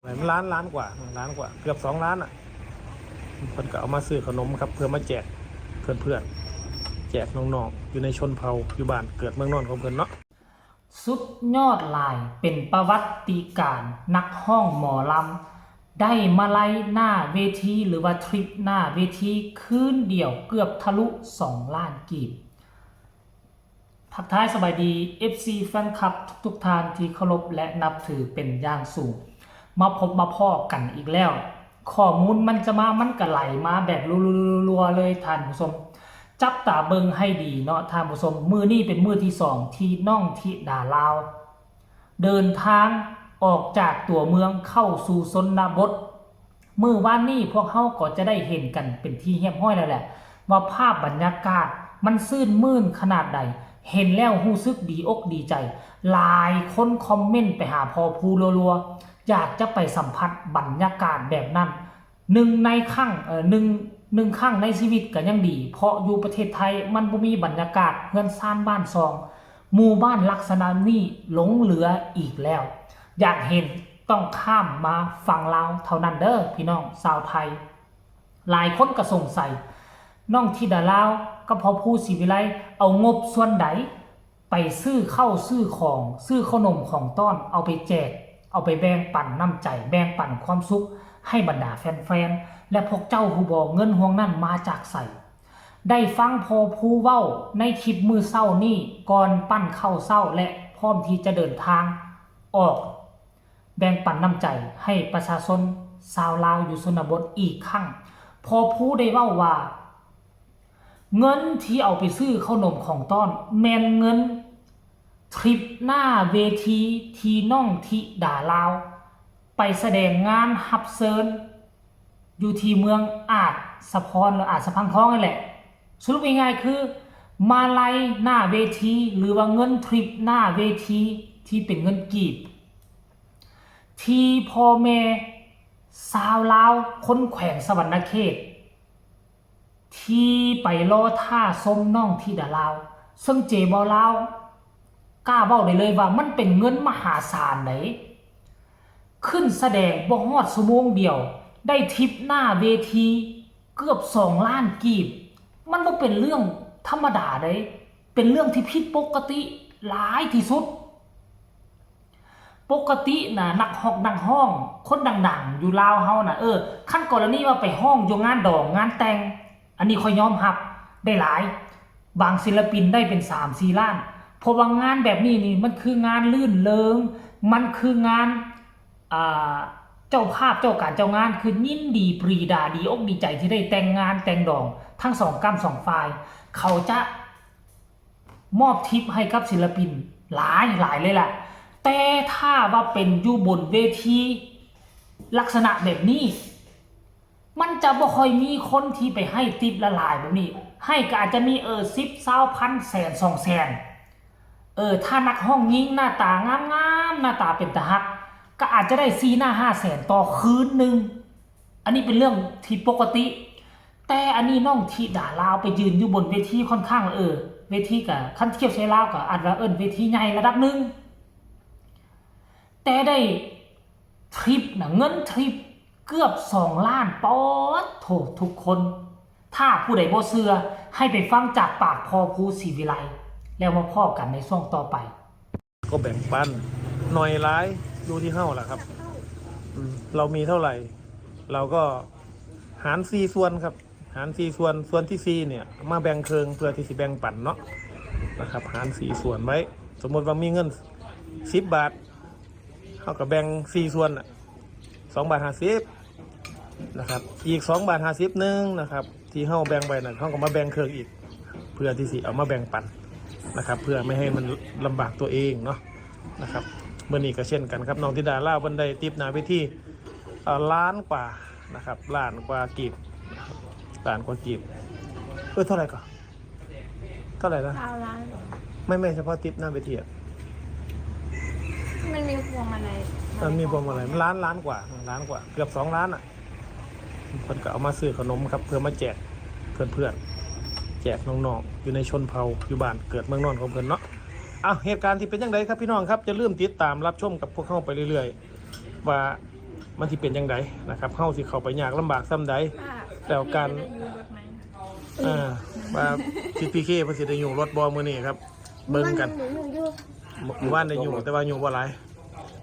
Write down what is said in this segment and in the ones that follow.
ມັນລ້ານ ລ້ານກວ່າ ລ້ານກວ່າ ເກືອບສອງລ້ານອະ. ເພິ່ນກໍເອົາມາຊື້ຂະໜົມຄັບ ເພື່ອມາແຈກເພື່ອນໆ ແຈກນ້ອງໆ ຢູ່ໃນຊົນເຜົ່າ ຢູ່ບ້ານເກີດເມືອງນອນຂອງເພິ່ນເນາະ. ສຸດຍອດຫຼາຍ ເປັນປະຫວັດຕິການ ນັກຮ້ອງໝໍລຳ ໄດ້ມາໄລໜ້າເວທີ ຫຼືວ່າທຣິບໜ້າເວທີ ຄືນດຽວເກືອບທະລຸສອງລ້ານກີບ. ທັກທາຍສະບາຍດີ ເອັຟຊີ ແຟນຄລັບທຸກໆທ່ານທີ່ເຄົາລົບ ແລະ ນັບຖືເປັນຢ່າງສູງ. ມາພົບມາພໍ້ກັນອີກແລ້ວ. ຂໍ້ມູນມັນຈະມາ ມັນກະໄຫຼມາແບບລັວໆໆເລີຍທ່ານຜູ້ຊົມ. ຈັບຕາເບິ່ງໃຫ້ດີເນາະທ່ານຜູ້ຊົມ. ມື້ນີ້ເປັນມື້ທີສອງ ທີ່ນ້ອງທິດາລາວ ເດີນທາງອອກຈາກຕົວເມືອງເຂົ້າສູ່ຊົນນະບົດ. ມື້ວານນີ້ພວກເຮົາກໍຈະໄດ້ເຫັນກັນເປັນທີ່ຮຽບຮ້ອຍແລ້ວແຫຼະ ວ່າພາບບັນຍາກາດມັນຊື່ນມື່ນຂະໜາດໃດ. ເຫັນແລ້ວຮູ້ສຶກດີອົກດີໃຈ. ຫຼາຍຄົນຄອມເມັນໄປຫາພໍ່ພູລັວໆ ຢາກຈະໄປສຳຜັດບັນຍາກາດແບບນັ້ນ. ໜຶ່ງໃນຄັ້ງ ເອີ ໜຶ່ງ ໜຶ່ງຄັ້ງໃນຊີວິດກໍຍັງດີ ເພາະຢູ່ປະເທດໄທມັນບໍ່ມີບັນຍາກາດເຮືອນຊານບ້ານຊ່ອງ ໝູ່ບ້ານລັກສະນະນີ້ຫຼົງເຫຼືອອີກແລ້ວ. ຢາກເຫັນຕ້ອງຂ້າມມາຝັ່ງລາວເທົ່ານັ້ນເດີ ພີ່ນ້ອງຊາວໄທ. ຫຼາຍຄົນກໍສົງໄສ ນ້ອງທິດາລາວກັບພໍ່ພູສີວິໄລ ເອົາງົບສ່ວນໃດ ໄປຊື້ເຂົ້າຊື້ຂອງ ຊື້ເຂົ້າໜົມຂອງຕ້ອນ ເອົາໄປແຈກ ເອົາໄປແບ່ງປັນນ້ຳໃຈ ແບ່ງປັນຄວາມສຸກໃຫ້ບັນດາແຟນໆ ແລະ ພວກເຈົ້າຮູ້ບໍ່ ເງິນຫ່ວງນັ້ນມາຈາກໃສ? ໄດ້ຟັງພໍ່ພູເວົ້າໃນຄລິບມື້ເຊົ້ານີ້ ກ່ອນປັ້ນເຂົ້າເຊົ້າ ແລະ ພ້ອມທີ່ຈະເດີນທາງອອກ ແບ່ງປັນນ້ຳໃຈໃຫ້ປະຊາຊົນຊາວລາວຢູ່ຊົນນະບົດອີກຄັ້ງ. ພໍ່ພູໄດ້ເວົ້າວ່າ ເງິນທີ່ເອົາໄປຊື້ເຂົ້າໜົມຂອງຕ້ອນ ແມ່ນເງິນທຣິບໜ້າເວທີທີ່ນ້ອງທິດາລາວໄປສະແດງງານຮັບເຊີນຢູ່ທີ່ເມືອງອາດສະພອນ ຫຼື ອາດສະພັງທອງນັ້ນແຫຼະ. ສະຫຼຸບງ່າຍໆຄື ມາໄລໜ້າເວທີ ຫຼືວ່າເງິນທຣິບໜ້າເວທີທີ່ເປັນເງິນກີບ ທີ່ພໍ່ແມ່ຊາວລາວຄົນແຂວງສະຫວັນນະເຂດ ທີ່ໄປລໍຖ້າຊົມນ້ອງທິດາລາວ ເຊິ່ງເຈບໍ່ລາວກ້າເວົ້າໄດ້ເລີຍວ່າມັນເປັນເງິນມະຫາສານໃດ໋. ຂຶ້ນສະແດງບໍ່ຮອດຊົ່ວໂມງດຽວ ໄດ້ທິບໜ້າເວທີເກືອບສອງລ້ານກີບ ມັນບໍ່ເປັນເລື່ອງທຳມະດາໃດ໋ ເປັນເລື່ອງທີ່ຜິດປົກກະຕິຫຼາຍທີ່ສຸດ. ປົກກະຕິນະ ນັກຮອກນັກຮ້ອງຄົນດັງໆຢູ່ລາວເຮົານະ ເອີ ຄັນກໍລະນີວ່າໄປຮ້ອງຢູ່ງານດອງງານແຕ່ງ ອັນນີ້ຂ້ອຍຍອມຮັບໄດ້ຫຼາຍ ບາງສິນລະປິນໄດ້ເປັນສາມສີ່ລ້ານ ເພາະວ່າງານແບບນີ້ນີ້ ມັນຄືງານລື່ນເລີງ ມັນຄືງານ ອ່າ ເຈົ້າພາບເຈົ້າການເຈົ້າງານ ຄືຍິນດີປຣີດາ ດີອົກດີໃຈທີ່ໄດ້ແຕ່ງງານແຕ່ງດອງ ທັງສອງກ້ຳສອງຝ່າຍ ເຂົາຈະ ມອບທິບໃຫ້ກັບສິນລະປິນຫຼາຍໆເລີຍລະ ແຕ່ຖ້າວ່າເປັນຢູ່ບົນເວທີລັກສະນະແບບນີ້ ມັນຈະບໍ່ຄ່ອຍມີຄົນທີ່ໄປໃຫ້ຕິບຫຼາຍໆແບບນີ້ ໃຫ້ກໍອາດຈະມີ ເອີ ສິບ ຊາວພັນ ແສນ ສອງແສນ ເອີ ຖ້ານັກຮ້ອງຍິງໜ້າຕາງາມໆ ໜ້າຕາເປັນຕາຮັກ ກໍອາດຈະໄດ້ສີ່ຫ້າແສນຕໍ່ຄືນໜຶ່ງ ອັນນີ້ເປັນເລື່ອງທີ່ປົກກະຕິ ແຕ່ອັນນີ້ນ້ອງທິດາລາວໄປຢືນຢູ່ບົນເວທີຂ້ອນຂ້າງ ເອີ ເວທີກະ ຄັນທຽບໃສ່ລາວກະອາດວ່າເອີ້ນເວທີໃຫຍ່ລະດັບໜຶ່ງ ແຕ່ໄດ້ທຣິບນະ ເງິນທຣິບເກືອບສອງລ້ານ ປາດໂທ້ ທຸກຄົນ ຖ້າຜູ້ໃດບໍ່ເຊື່ອ ໃຫ້ໄປຟັງຈາກປາກພໍ່ພູສີວິໄລ ແລ້ວມາພໍ້ກັນໃນຊ່ວງຕໍ່ໄປ. ກໍແບ່ງປັນ ໜ້ອຍຫຼາຍຢູ່ທີ່ເຮົາລະຄັບ ອືມ ເຮົາມີເທົ່າໃດ ເຮົາກໍຫານສີ່ສ່ວນຄັບ ຫານສີ່ສ່ວນ ສ່ວນທີສີ່ເນີ້ຍມາແບ່ງເຄິ່ງເພື່ອທີ່ຊິແບ່ງປັນເນາະ ນະຄັບ ຫານສີ່ສ່ວນໄວ້ ສົມມຸດວ່າມີເງິນສິບບາດ ເຮົາກໍແບ່ງສີ່ສ່ວນນະ ສອງບາດຫ້າສິບນະຄັບ ອີກສອງບາດຫ້າສິບໜຶ່ງນະຄັບ ທີ່ເຮົາແບ່ງໄວ້ນັ້ນ ເຮົາກໍມາແບ່ງເຄິ່ງອີກ ເພື່ອທີ່ຊິເອົາມາແບ່ງປັນນະຄັບ ເພື່ອບໍ່ໃຫ້ມັນລຳບາກຕົວເອງເນາະ ນະຄັບ ມື້ນີ້ກໍເຊັ່ນກັນຄັບ ນ້ອງທິດາລາວເພິ່ນໄດ້ຕິບໜ້າເວທີເອີ ລ້ານກວ່ານະຄັບ ລ້ານກວ່າກີບ ລ້ານກວ່າກີບ ເອີ ເທົ່າໃດກໍ ເທົ່າໃດນະ ຊາວລ້ານ ໄມ່ ໄມ່ ສະເພາະຕິບໜ້າເວທີອະ ມັນມີພວງມາໄລ ເອີ ມີພວງມາໄລ ມັນລ້ານ ລ້ານກວ່າ ລ້ານກວ່າ ເກືອບສອງລ້ານອະ. ເພິ່ນກໍເອົາມາຊື້ຂະໜົມຄັບ ເພື່ອມາແຈກເພື່ອນໆ ແຈກນ້ອງໆ ຢູ່ໃນຊົນເຜົ່າ ຢູ່ບ້ານເກີດເມືອງນອນຂອງເພິ່ນເນາະ. ເອົ້າ ເຫດການຊິເປັນຈັ່ງໃດຄັບ ພີ່ນ້ອງຄັບ ຢ່າລືມຕິດຕາມຮັບຊົມກັບພວກເຮົາໄປເລື້ອຍໆ ວ່າ ມັນຊິເປັນຈັ່ງໃດນະຄັບ ເຮົາຊິເຂົ້າໄປຍາກລຳບາກສ່ຳໃດ ແລ້ວການ ເອີ ວ່າ ທີພີເຄ ເພິ່ນຊິໄດ້ຍູ້ລົດບໍ່ມື້ນີ້ຄັບ ເບິ່ງກັນ ມື້ວານໄດ້ຍູ້ ແຕ່ວ່າຍູ້ບໍ່ຫຼາຍ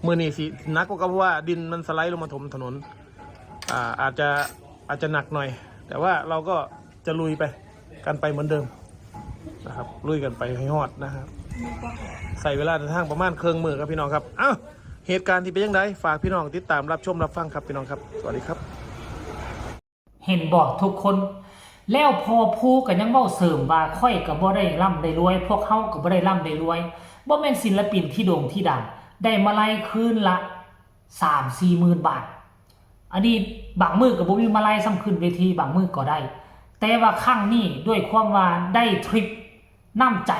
ມື້ນີ້ຊິໜັກກວ່າເກົ່າ ເພາະວ່າດິນມັນສະໄລລົງມາຖົມຖະໜົນ ອາ ອາດຈະ ອາດຈະໜັກໜ່ອຍ ແຕ່ວ່າເຮົາກໍຈະລຸຍໄປ ກັນໄປເໝືອນເດີມນະຄັບ ລຸຍກັນໄປໃຫ້ຮອດນະຄັບ ໃຊ້ເວລາເດີນທາງປະມານເຄິ່ງມື້ຄັບພີ່ນ້ອງຄັບ ເອົ້າ ເຫດການຊິເປັນຈັ່ງໃດ ຝາກພີ່ນ້ອງຕິດຕາມຮັບຊົມຮັບຟັງຄັບພີ່ນ້ອງຄັບ ສະຫວັດດີຄັບ. ເຫັນບໍ່ທຸກຄົນ ແລ້ວພໍ່ພູກໍຍັງເວົ້າເສີມວ່າ ຂ້ອຍກໍບໍ່ໄດ້ລ່ຳໄດ້ລວຍ ພວກເຮົາກໍບໍ່ໄດ້ລ່ຳໄດ້ລວຍ ບໍ່ແມ່ນສິນລະປິນທີ່ໂດ່ງທີ່ດັງ ໄດ້ມາໄລຄືນລະສາມສີ່ໝື່ນບາດ ອັນນີ້ບາງມື້ກໍບໍ່ມີມາໄລຊ້ຳ ຂຶ້ນເວທີບາງມື້ກໍໄດ້ ແຕ່ວ່າຄັ້ງນີ້ດ້ວຍຄວາມວ່າໄດ້ທຣິບນ້ຳໃຈ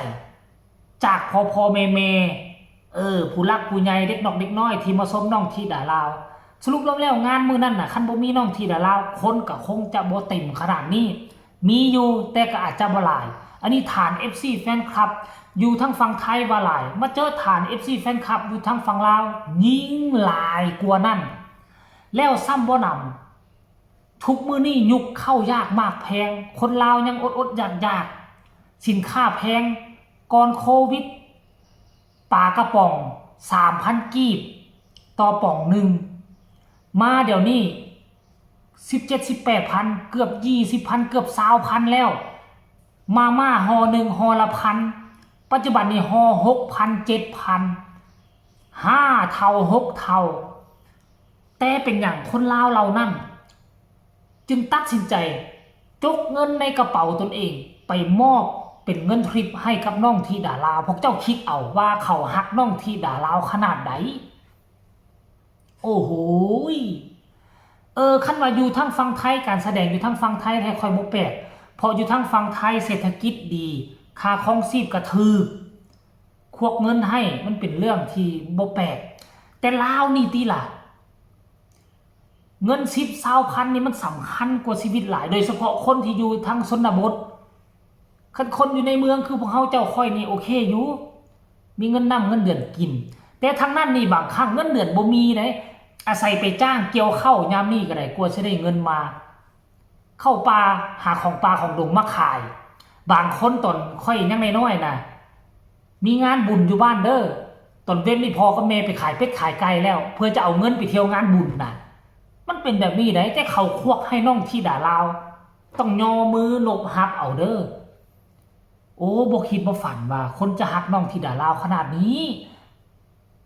ຈາກພໍ່ໆແມ່ໆ ເອີ ຜູ້ຫຼັກຜູ້ໃຫຍ່ ເດັກນອກເດັກນ້ອຍທີ່ມາຊົມນ້ອງທິດາລາວ ສະຫຼຸບລວມແລ້ວງານມື້ນັ້ນນະ ຄັນບໍ່ມີນ້ອງທິດາລາວ ຄົນກໍຄົງຈະບໍ່ເຕັມຂະໜາດນີ້ ມີຢູ່ແຕ່ກໍອາດຈະບໍ່ຫຼາຍ ອັນນີ້ຖານເອັຟຊີແຟນຄລັບຢູ່ທາງຝັ່ງໄທວ່າຫຼາຍ ມາເຈີຖານເອັຟຊີແຟນຄລັບຢູ່ທາງຝັ່ງລາວຍິ່ງຫຼາຍກວ່ານັ້ນ ແລ້ວຊ້ຳບໍ່ໜຳ ທຸກມື້ນີ້ຍຸກເຂົ້າຍາກໝາກແພງ ຄົນລາວຍັງອົດໆຢາກໆ ສິນຄ້າແພງ ກ່ອນໂຄວິດ ປາກະປ໋ອງສາມພັນກີບຕໍ່ປ໋ອງໜຶ່ງ ມາດຽວນີ້ສິບເຈັດ ສິບແປດພັນ ເກືອບຊາວພັນ ເກືອບຊາວພັນແລ້ວ ມາມ່າຫໍ່ໜຶ່ງຫໍ່ລະພັນ ປັດຈຸບັນນີ້ຫໍ່ຫົກພັນ ເຈັດພັນ ຫ້າເທົ່າຫົກເທົ່າ ແຕ່ເປັນຫຍັງຄົນລາວເຫຼົ່ານັ້ນຈຶ່ງຕັດສິນໃຈຈົກເງິນໃນກະເປົາຕົນເອງ ໄປມອບເປັນເງິນທຣິບໃຫ້ກັບນ້ອງທິດາລາວ ພວກເຈົ້າຄິດເອົາວ່າເຂົາຮັກນ້ອງທິດາລາວຂະໜາດໃດ ໂອ້ໂຫຍ ເອີ ຄັນວ່າຢູ່ທາງຝັ່ງໄທ ການສະແດງຢູ່ທາງຝັ່ງໄທແທ້ ຂ້ອຍບໍ່ແປກ ເພາະຢູ່ທາງຝັ່ງໄທເສດຖະກິດດີ ຄ່າຄອງຊີບກໍຖືກ ຄວັກເງິນໃຫ້ ມັນເປັນເລື່ອງທີ່ບໍ່ແປກ ແຕ່ລາວນີ້ຕິລະ ເງິນສິບ ຊາວພັນນີ້ມັນສຳຄັນກວ່າຊີວິດຫຼາຍ ໂດຍສະເພາະຄົນທີ່ຢູ່ທາງຊົນນະບົດ ຄັນຄົນຢູ່ໃນເມືອງຄືພວກເຮົາເຈົ້າຂ້ອຍນີ້ໂອເຄຢູ່ ມີເງິນນ້ຳເງິນເດືອນກິນ ແຕ່ທາງນັ້ນນີ້ບາງຄັ້ງເງິນເດືອນບໍ່ມີເດ້ ອາໄສໄປຈ້າງກ່ຽວເຂົ້າຍາມນີ້ກໍໄດ້ ກວ່າຊິໄດ້ເງິນມາ ເຂົ້າປ່າ ຫາຂອງປ່າຂອງດົງມາຂາຍ ບາງຄົນຕອນຂ້ອຍຍັງນ້ອຍໆນະ ມີງານບຸນຢູ່ບ້ານເດີ ຕອນເວັນນີ້ພໍ່ກັບແມ່ໄປຂາຍເປັດຂາຍໄກ່ແລ້ວ ເພື່ອຈະເອົາເງິນໄປທ່ຽວງານບຸນນະ ມັນເປັນແບບນີ້ໃດ ແຕ່ເຂົາຄວັກໃຫ້ນ້ອງທິດາລາວ ຕ້ອງຍໍມືນົບຮັບເອົາເດີ ໂອ້ ບໍ່ຄິດບໍ່ຝັນວ່າຄົນຈະຮັກນ້ອງທິດາລາວຂະໜາດນີ້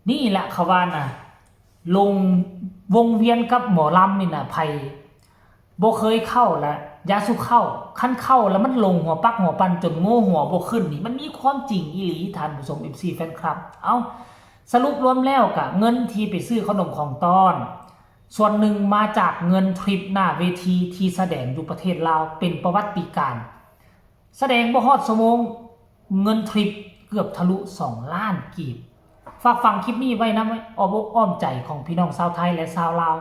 ນີ້ແຫຼະເຂົາວ່ານະ ລົງວົງວຽນກັບໝໍລຳນີ້ນະ ໃຜບໍ່ເຄີຍເຂົ້າລະ ຢ່າສູ່ເຂົ້າ ຄັນເຂົ້າລະມັນຫຼົງຫົວປັກຫົວປັນຈົນໂງ່ຫົວບໍ່ຂຶ້ນນີ້ ມັນມີຄວາມຈິງອີ່ຫຼີທ່ານຜູ້ຊົມ ເອັຟຊີແຟນຄລັບ ເອົ້າ ສະຫຼຸບລວມແລ້ວກະເງິນທີ່ໄປຊື້ຂະໜົມຂອງຕ້ອນ ສ່ວນໜຶ່ງມາຈາກເງິນທຣິບໜ້າເວທີທີ່ສະແດງຢູ່ປະເທດລາວ ເປັນປະຫວັດຕິການ ສະແດງບໍ່ຮອດຊົ່ວໂມງ ເງິນທຣິບເກືອບທະລຸສອງລ້ານກີບ. ຝາກຝັງຄລິບນີ້ໄວ້ນຳອ້ອມອົກອ້ອມໃຈຂອງພີ່ນ້ອງຊາວໄທ ແລະ ຊາວລາວ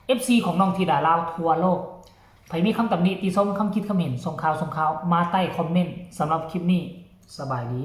ເອັຟຊີຂອງນ້ອງທິດາລາວທົ່ວໂລກ. ໃຜມີຄຳຕຳໜິຕິຊົມ ຄຳຄິດຄຳເຫັນ ສົ່ງຂ່າວ ສົ່ງຂ່າວມາໃຕ້ຄອມເມັນ. ສຳລັບຄລິບນີ້ ສະບາຍດີ.